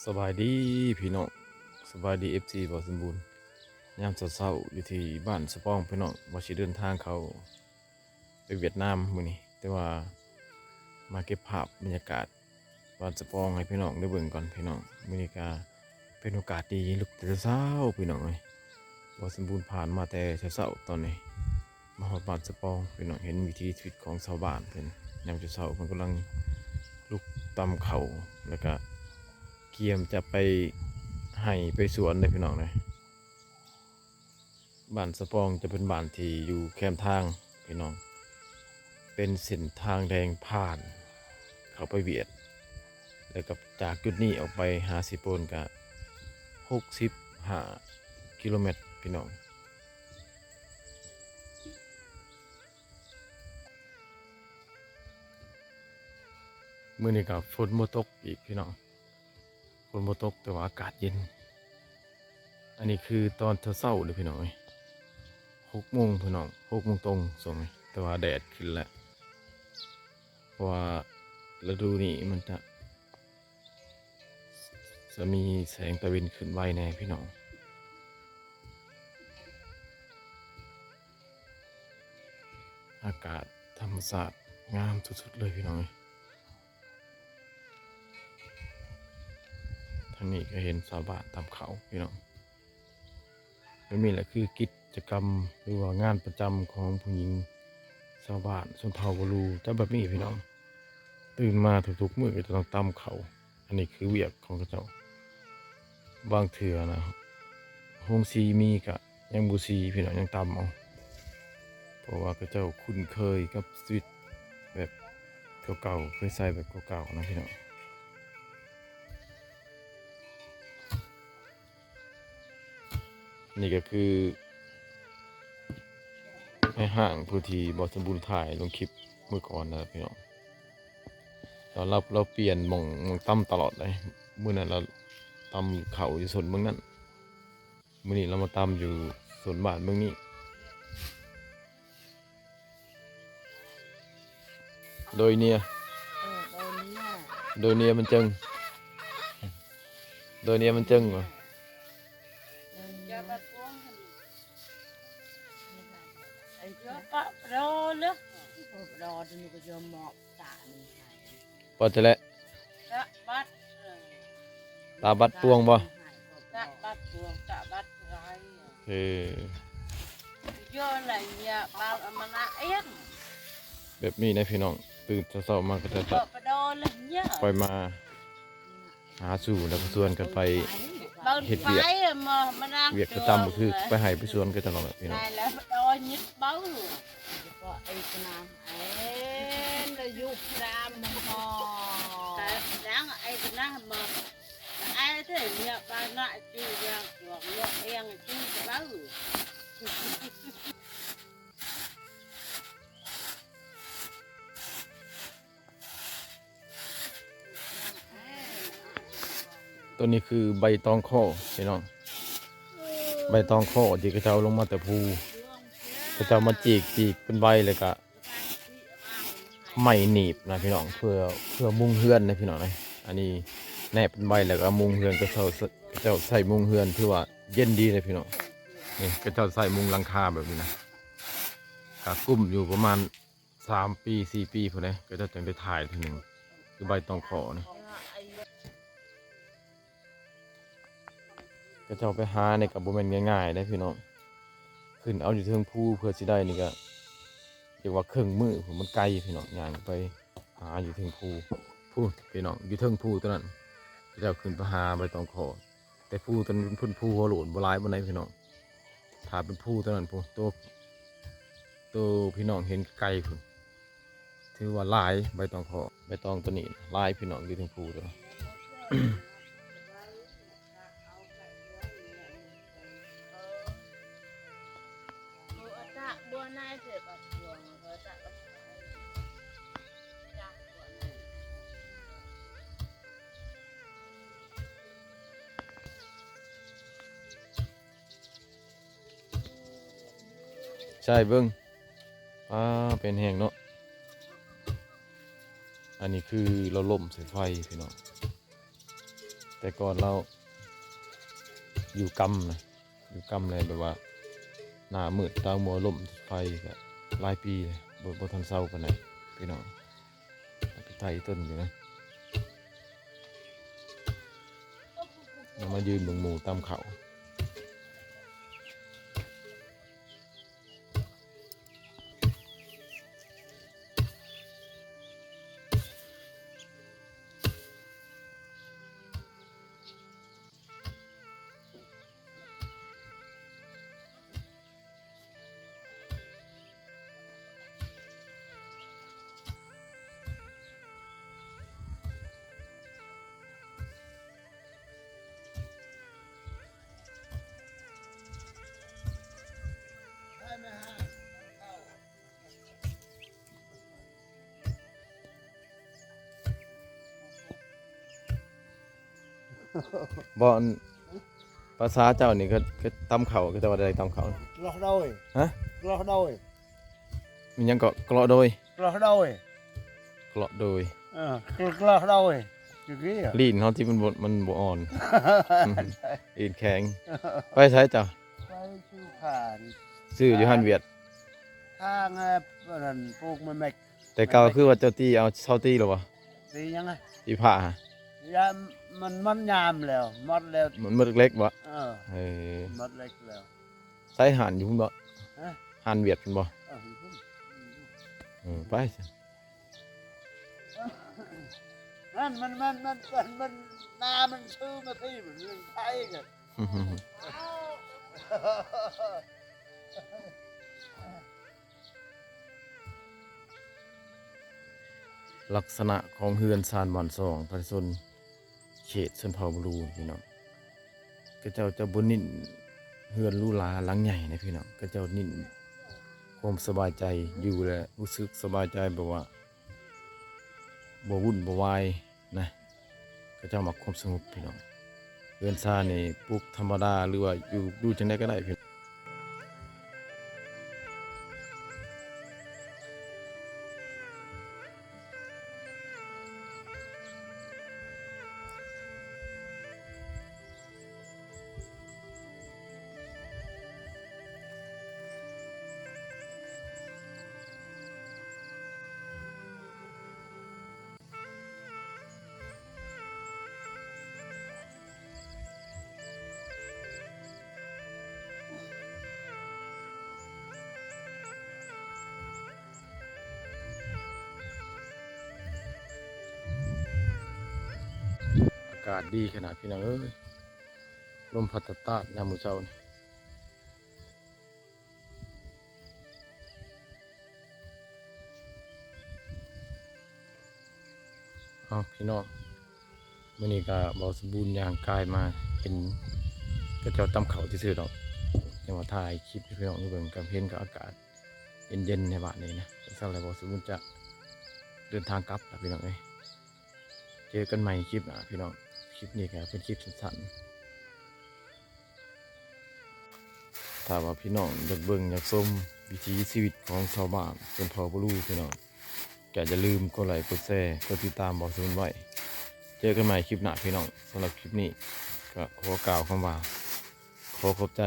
ສະບາຍດີພີ່ນ້ອງ ສະບາຍດີ ເອັຟຊີ ບ່າວສົມບູນ. ຍາມເຊົ້າໆ ຢູ່ທີ່ບ້ານສະປອງພີ່ນ້ອງ ວ່າຊິເດີນທາງເຂົ້າໄປຫວຽດນາມມື້ນີ້ ແຕ່ວ່າມາເກັບພາບບັນຍາກາດ ບ້ານສະປອງໃຫ້ພີ່ນ້ອງໄດ້ເບິ່ງກ່ອນພີ່ນ້ອງ. ມື້ນີ້ກະເປັນໂອກາດດີ ລຸກແຕ່ເຊົ້າພີ່ນ້ອງເອີຍ. ບ່າວສົມບູນຜ່ານມາແຕ່ເຊົ້າໆ ຕອນນີ້ ມາຮອດບ້ານສະປອງພີ່ນ້ອງ ເຫັນວິຖີຊີວິດຂອງຊາວບ້ານເພິ່ນ. ຍາມເຊົ້າໆ ເພິ່ນກຳລັງລຸກຕຳເຂົ້າ ແລ້ວກະກຽມຈະໄປໄຮ່ໄປສວນເດ້ພີ່ນ້ອງເອີຍ. ບ້ານສະປອງຈະເປັນບ້ານທີ່ຢູ່ແຄມທາງພີ່ນ້ອງ ເປັນເສັ້ນທາງແດງຜ່ານເຂົ້າໄປຫວຽດ ແລ້ວກໍຈາກຈຸດນີ້ອອກໄປຫາເຊໂປນກະຫົກສິບຫ້າກິໂລແມັດພີ່ນ້ອງ. ມື້ນີ້ກໍຝົນບໍ່ຕົກອີກພີ່ນ້ອງ ຝົນບໍ່ຕົກ ແຕ່ວ່າອາກາດເຢັນ. ອັນນີ້ຄືຕອນເຊົ້າໆ ເດ້ພີ່ນ້ອງເອີຍ ຫົກໂມງພີ່ນ້ອງ ຫົກໂມງຕົງຊ່ວງນີ້ ແຕ່ວ່າແດດຂຶ້ນແລ້ວ ເພາະວ່າລະດູນີ້ມັນຈະ ຈະມີແສງຕາເວັນຂຶ້ນໄວແດ່ພີ່ນ້ອງ. ອາກາດທຳມະຊາດງາມສຸດໆ ເລີຍພີ່ນ້ອງເອີຍ. ທາງນີ້ກໍເຫັນຊາວບ້ານຕຳເຂົ້າພີ່ນ້ອງ. ແບບນີ້ແຫຼະຄືກິດຈະກຳ ຫຼືວ່າງານປະຈຳຂອງຜູ້ຍິງຊາວບ້ານຊົນເຜົ່າກະລູ ຈະແບບນີ້ພີ່ນ້ອງ. ຕື່ນມາທຸກໆມື້ກໍຈະຕ້ອງຕຳເຂົ້າ. ອັນນີ້ຄືວຽກຂອງເຂົາເຈົ້າ. ບາງເທື່ອນະ ໂຮງສີມີກະຍັງບໍ່ສີພີ່ນ້ອງ ຍັງຕຳເອົາ ເພາະວ່າເຂົາເຈົ້າຄຸ້ນເຄີຍກັບຊີວິດແບບເກົ່າໆ ເຄີຍໃຊ້ແບບເກົ່າໆ ນະພີ່ນ້ອງ. ນີ້ກໍຄືແມ່ຮ້າງຜູ້ທີ່ບ່າວສົມບູນຖ່າຍລົງຄລິບມື້ກ່ອນນະພີ່ນ້ອງ. ລາວ ລາວປ່ຽນໝ່ອງ ໝ່ອງຕຳຕະຫຼອດເລີຍ. ມື້ນັ້ນລາວຕຳເຂົ້າຢູ່ສວນເບິ່ງນັ້ນ ມື້ນີ້ລາວມາຕຳຢູ່ສວນບ້ານເບິ່ງນີ້. ໂດຍເນຍ ເອີ ໂດຍເນຍ ໂດຍເນຍມັນຈຶ່ງ ໂດຍເນຍມັນຈຶ່ງຫວາ. ເອີ ເອີ ປະໂດເນຍ ປະໂດນີ້ກໍຍອມເໝາະຕານີ້ ປະຈະແລະ ຕະບັດ ເອີ ຕາບັດປວງບໍ່? ຕະບັດປວງ ຕະບັດໄລ ເອີ ເຍາະໄລເຍຍະ ບາລອະມະນະເອງ. ແບບນີ້ນະພີ່ນ້ອງ ຕື່ນເຊົ້າໆມາກໍຈະ ປະໂດເນຍ ຄ່ອຍມາຫາສູ່ ແລ້ວກໍຊວນກັນໄປເຮັດວຽກ ວຽກປະຈຳກໍຄືໄປໄຮ່ໄປສວນກັນຕະຫຼອດແຫຼະພີ່ນ້ອງ. ໄດ້ແລ້ວ ປະໂດຍິດເບົາ ເອັນລະຍຸບຣາມມະ ນາງໄອ້ນະມະ ໄອ້ເທີຍເນຍ ປານະຈີວຽງຈວງເນຍ ເອງຈີເບົາ. ໂຕນີ້ຄືໃບຕອງຂໍພີ່ນ້ອງ ໃບຕອງຂໍທີ່ເຂົາເຈົ້າເອົາລົງມາແຕ່ພູ ເຂົາເຈົ້າມາຈີກ ຈີກເປັນໃບ ແລ້ວກະໄມ້ໜີບນະພີ່ນ້ອງ ເພື່ອ ເພື່ອມຸງເຮືອນນະພີ່ນ້ອງນະ. ອັນນີ້ແນບເປັນໃບ ແລ້ວກະມຸງເຮືອນ ເຂົາເຈົ້າ ເຂົາເຈົ້າໃສ່ມຸງເຮືອນ ຖືວ່າເຢັນດີເດ້ພີ່ນ້ອງ. ນີ້ເຂົາເຈົ້າໃສ່ມຸງຫຼັງຄາແບບນີ້ນະ ກະກຸ້ມຢູ່ປະມານ ສາມປີ ສີ່ປີພຸ້ນເດ້ ເຂົາເຈົ້າຈຶ່ງໄດ້ຖ່າຍເທື່ອໜຶ່ງ ຄືໃບຕອງຂໍນີ້ ເຂົາເຈົ້າໄປຫານີ້ກໍບໍ່ແມ່ນງ່າຍໆເດ້ພີ່ນ້ອງ ຂຶ້ນເອົາຢູ່ເທິງພູເພື່ອຊິໄດ້ນີ້ກໍ ເອີ້ນວ່າເຄິ່ງມື້ພຸ້ນ ມັນໄກພີ່ນ້ອງ ຍ່າງໄປຫາຢູ່ເທິງພູ ພຸ້ນພີ່ນ້ອງ ຢູ່ເທິງພູໂຕນັ້ນ ເຂົາເຈົ້າຂຶ້ນໄປຫາໃບຕອງຂໍ. ແຕ່ພູຕົວນັ້ນເພິ່ນພູຫົວໂລ້ນ ບໍ່ຫຼາຍປານໃດພີ່ນ້ອງ ຖ້າເປັນພູຕົວນັ້ນພຸ້ນ ໂຕ ໂຕພີ່ນ້ອງເຫັນໄກໆພຸ້ນ ຖືວ່າຫຼາຍ ໃບຕອງຂໍ ໃບຕອງຕົວນີ້ຫຼາຍພີ່ນ້ອງ ຢູ່ເທິງພູຕົວນັ້ນ. ໃສ່ເບິ່ງ ປາ ເປັນແຮງເນາະ. ອັນນີ້ຄືລາວລົ້ມໃສ່ໄຟພີ່ນ້ອງ ແຕ່ກ່ອນລາວຢູ່ກຳນະ ຢູ່ກຳແລ້ວແບບວ່າໜ້າມືດຕາມົວ ລົ້ມໄຟກະຫຼາຍປີແລ້ວ ບໍ່ ບໍ່ທັນເຊົາປານໃດພີ່ນ້ອງ. ໄປໄຖຕົ້ນຢູ່ນະ ລາວມາຢືນເບິ່ງໝູ່ຕຳເຂົ້າ. ບໍ່ ອັນ ພາສາເຈົ້ານີ້ກະ ກະຕຳເຂົ້າ ກະເຈົ້າວ່າໃດຕຳເຂົ້າ? ກະໂດຍ ຮະ? ກະໂດຍ ມີຫຍັງເກາະ? ກະໂດຍ ກະໂດຍ ກະໂດຍ ເອີ ກະໂດຍ ຕະກີ້ ລີ້ນເຮົາທີ່ມັນບໍ່ ມັນບໍ່ອ່ອນ ລີ້ນແຂງ. ໄປໃສເຈົ້າ? ໄປຊື້ຜ້າ ຊື້ຢູ່ຮ້ານຫວຽດ ທາງ ອັນນັ້ນ ປູກມະເມັກ. ແຕ່ເກົ່າຄືວ່າເຈົ້າຕີເອົາ ເຊົາຕີແລ້ວບໍ່? ຕີຫຍັງອະ? ຕີພ້າຫະ? ຍາມມັນ ມັນຍາມແລ້ວ ໝົດແລ້ວ ມັນໝົດເຫຼັກບໍ່? ເອີ ເອີ ໝົດເຫຼັກແລ້ວ. ໃຊ້ຮ້ານຢູ່ພຸ້ນບໍ່? ຮະ? ຮ້ານຫວຽດພຸ້ນບໍ່? ເອີ ຢູ່ພຸ້ນ ເອີ ໄປຊັ້ນ. ນັ້ນມັນ ມັນ ມັນ ມັນ ມັນ ໜ້າມັນຊື່ມາທີ່ມັນໄປກັນ. ລັກສະນະຂອງເຮືອນຊານບ້ານຊ່ອງປະຊາຊົນເຂດຊົນເຜົ່າບລູພີ່ນ້ອງ ເຂົາເຈົ້າຈະບໍ່ເນັ້ນເຮືອນຫຼູຫຼາຫຼັງໃຫຍ່ນະພີ່ນ້ອງ ເຂົາເຈົ້າເນັ້ນຄວາມສະບາຍໃຈ ຢູ່ແລ້ວຮູ້ສຶກສະບາຍໃຈ ແບບວ່າບໍ່ວຸ່ນບໍ່ວາຍນະ. ເຂົາເຈົ້າມັກຄວາມສະຫງົບພີ່ນ້ອງ ເຮືອນຊານນີ້ປຸກທຳມະດາ ຫຼືວ່າຢູ່ ຢູ່ຈັ່ງໃດກະໄດ້ພີ່ນ້ອງ. ອາກາດດີຂະໜາດພີ່ນ້ອງເອີຍ ລົມພັດຕາດໆ ຍາມມື້ເຊົ້ານີ້. ເອົາພີ່ນ້ອງ ມື້ນີ້ກະບ່າວສົມບູນຍ່າງກາຍມາເຫັນເຂົາເຈົ້າຕຳເຂົ້າຊື່ໆດອກ ຈັ່ງວ່າຖ່າຍຄລິບໃຫ້ພີ່ນ້ອງເບິ່ງ ກະເຫັນກະອາກາດເຢັນໆໃນບ້ານນີ້ນະ. ຈັ່ງຊັ້ນແລ້ວບ່າວສົມບູນຈະເດີນທາງກັບລະພີ່ນ້ອງເອີຍ ເຈີກັນໃໝ່ຄລິບໜ້າພີ່ນ້ອງ ຄລິບນີ້ກະເປັນຄລິບສັ້ນໆ. ຖ້າວ່າພີ່ນ້ອງຢາກເບິ່ງຢາກຊົມວິຖີຊີວິດຂອງຊາວບ້ານຊົນເຜົ່າບລູພີ່ນ້ອງ ກະຢ່າລືມກົດໄລ້ກົດແຊກົດຕິດຕາມບ່າວສະຫງວນໄວ້. ເຈີກັນໃໝ່ຄລິບໜ້າພີ່ນ້ອງ ສຳລັບຄລິບນີ້ກະຂໍກ່າວຄຳວ່າ ຂໍຂອບໃຈ